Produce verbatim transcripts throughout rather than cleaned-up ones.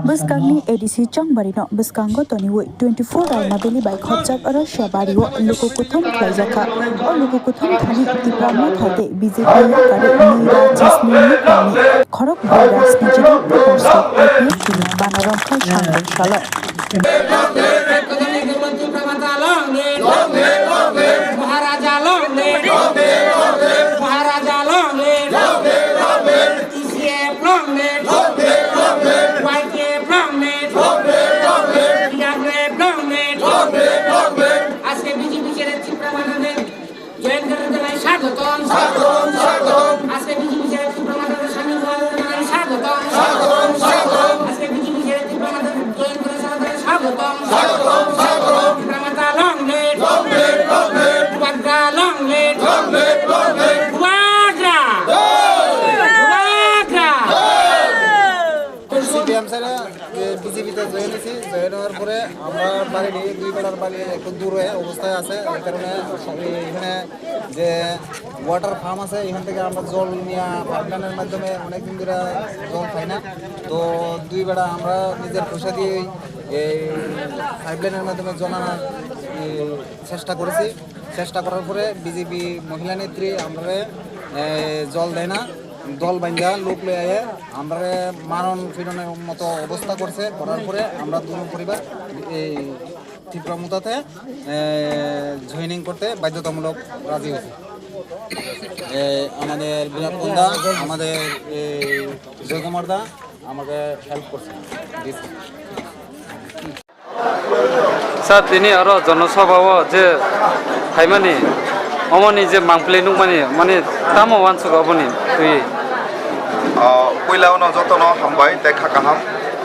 Bwskangni A D C Chongbarino bwskango toniwi twenty-four Raima Valley bai khopjak Russia bario luku kuthum khlaijakha. O luku kuthum thani Tipra Motha tei B J P yakarwi nwi ra chisni nukhungni khorok bai rajniti dal People's Front, I P F T ni bana rwngthai sangwi salo. Maharaja long live! Maharaja long live! T C F long live! Y T F long live! T W F long live! আজকে বিজেপি ছেড়ে ত্রিপুরা মাথাতে জয়েন করার জানাই স্বাগতম। স্বাগতম, স্বাগতম। আজকে বিজেপি ছেড়ে ত্রিপুরা মাথাতে সামিল হওয়ার জানাই স্বাগতম। স্বাগতম, স্বাগতম। আজকে বিজেপি ছেড়ে ত্রিপুরা মাথাতে জয়েন করার জানাই স্বাগতম। স্বাগতম, স্বাগতম। ত্রিপুরা মাথা long live! Long live, long live! Bubagra long live! Long live, long live! Bubagra! Bubagra! C P M side-এ যে বিজেপিতে জয়েন হয়েছি, জয়েন হওয়ার পরে আমরা বাড়ি নিয়ে দুই বেলার বাড়ি একটু দূরে অবস্থায় আছে, এই কারণে সবাই এখানে যে ওয়াটার ফার্ম আছে, এখান থেকে আমরা জল নিয়ে পাইপলাইনের মাধ্যমে অনেকদিন ধরে জল পাই না। তো দুই বেলা আমরা নিজের পয়সা দিয়ে এই পাইপলাইনের মাধ্যমে জল আনার, এই, চেষ্টা করেছি। চেষ্টা করার পরে বিজেপি মহিলা নেত্রী আমরা, এ, জল দেয় না, দল বান্ধা লোক লই আয়ে আমরা মারণ ফিরনের মতো অবস্থা করছে। করার পরে আমরা দুনো পরিবার এই ত্রিপুরা মোতাতে, এ, জয়েনিং করতে বাধ্যতামূলক রাজি হয়েছি। এ, আমাদের বিরাট পন্ডা, আমাদের, এ, জয়কুমার দা আমাকে হেল্প করছে, দিছে। Sir, tini oro jonosabha o je phaimani, omoni je mangpili nukmani, mani tamo uansuk aboni twi? Ah, puila ono jotono hambai tei kha kaham.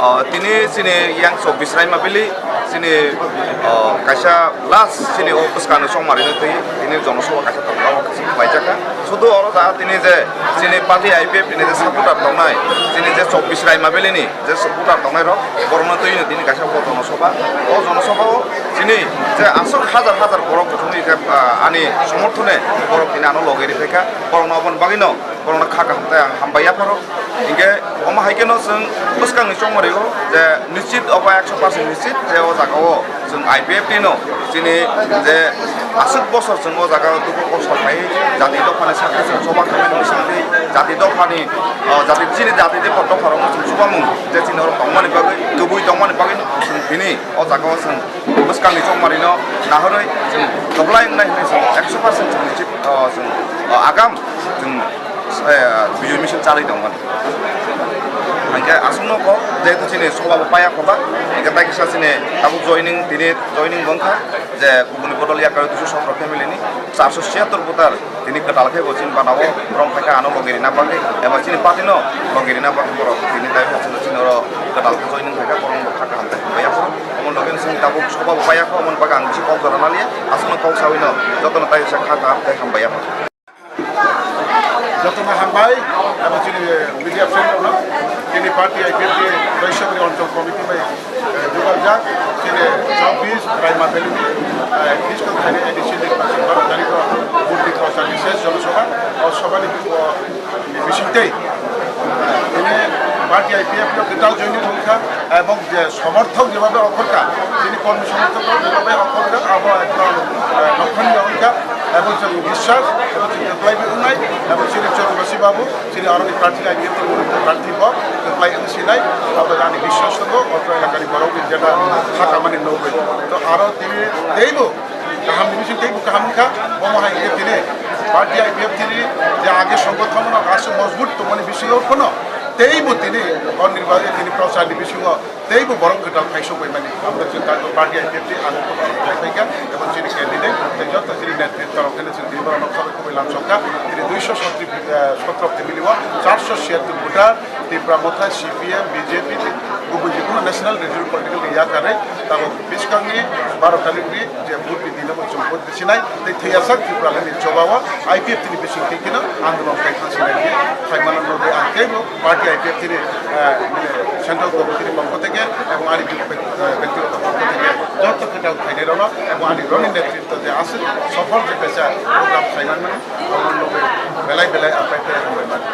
Ah, tini chini yang chobbish Raima Valley, chini, ah, kaisa last chini o bwskangni chongmari no twi tini jonosabha kaisa tongkha, o kaisa khlaijakha. Sudu oro jaga tini je chini party I P F ni je supporter tongnai, chini je chobbish Raima Valley ni je supporter tongnai rok, borokno twi no tini kaisa bo jonosabha. O jonosabha o chini je aswk hajar hajar borok buthumni je, ah, ani somorthone borok tini ano loge ri phaikha, borokno aboni bagwi no borokno kha kaham tei ang hambai yapharo. Hinkhe omo hai kheno chwng bwskangni chongmari o je nischit obo ekso percent nischit je o jaga o chwng I P F T no chini je aswk bosor chwng o jaga o dukhu kosto khai jati dophani sakhe chwng choba khaimani bisingtwi jati dophani, o, jati chini jati dopha dopha rokno chwng chubamung je chini oro tongmani bagwi, kubui tongmani bagwi chwng tini o jaga o chwng bwskangni chongmari no nahorwi chwng kwplai wngnai hinwi chwng ekso percent chwng nischit, o, chwng, o, agam chwng, eh, bijoy misil chalwi tongmani. Hinkhe aswkno kok jehetu chini sobha bo paya khoba, hinkhe tai kisa chini tabuk joining, tini joining bo wngkha je kubuni bodol yakarwi duiso sotro family ni charso chiyattor voter tini kwtal khe bo chini bana o rom phaikha ano logi rina bagwi eba chini party no logi rina bagwi borok tini tai chini oro kwtal khe joining khaikha borok no kha kaham khe hambai ya phuru. Omo logi chini tabuk sobha bo paya kho, omo bagwi ang bisi kok jora naliya, aswkno kok sawi no jotono tai kha kaham khe hambai ya phuru. Jotono hambai, abo chini media friend rokno, chini party I P F T Roisogri Anchal Committee bai, eh, jogajag, chini chobbish Raima Valley ni, eh, Kristo Thani A D C ni baro tarikh o Buddhi Kausa Bises Jonosabha, o sobha ni, o, bisingtwi, tini party I P F T o kwtal joining wngkha, ebong je somorthok jebabe okhorkha, tini kormi somorthok jebabe okhorkha, abo ekdom, eh, nokhornyo wngkha. Abo chwng biswas, abo chwng kwplai wngnai, abo chini Chorobasi babu, chini aroni prarthi, I P F T ni prarthi bo kwplai wng sinai, abo ani biswas tongo, otro elakani borok ni jeta kha kamani nugwi. To aro tini teibo kaham ni bising teibo kaham wngkha, omo hai khe tini party I P F T ni je age songgothon no aswk mojbut tongmani bisingo phano teibo tini o nirbachon tini prochar ni bisingo Teibo borok kwtal khaisok bai mani. Aboni chwng Doctor Party I P F T ang kok ang khai phaikha, ebong chini candidate, tei joto chini netritwa rok phano chwng tini borok no khabai khabai lamsokha. Tini duiso sotri, eh, sotro family o charso chiyattor voter, Tipra Motha, C P M, B J P, kubun jikunu national regional political ni yakarwi, tabuk bwskangni baro tarikh ni je vote ni dino bo chwng vote sinai, tei thwiyasak Tripura ni choba o I P F T ni bising twi kheno andolon khai thang sinai khe khai mano nugwi ang teibo party I P F T ni, eh, central committee ni pokho theke ebong ani byaktigoto pokho theke joto khe kok khainai rokno ebong ani rokni netritwo je aswk sofol je kaisa program khai man mani, omo nugwi belai belai ang pai pai hambai mano.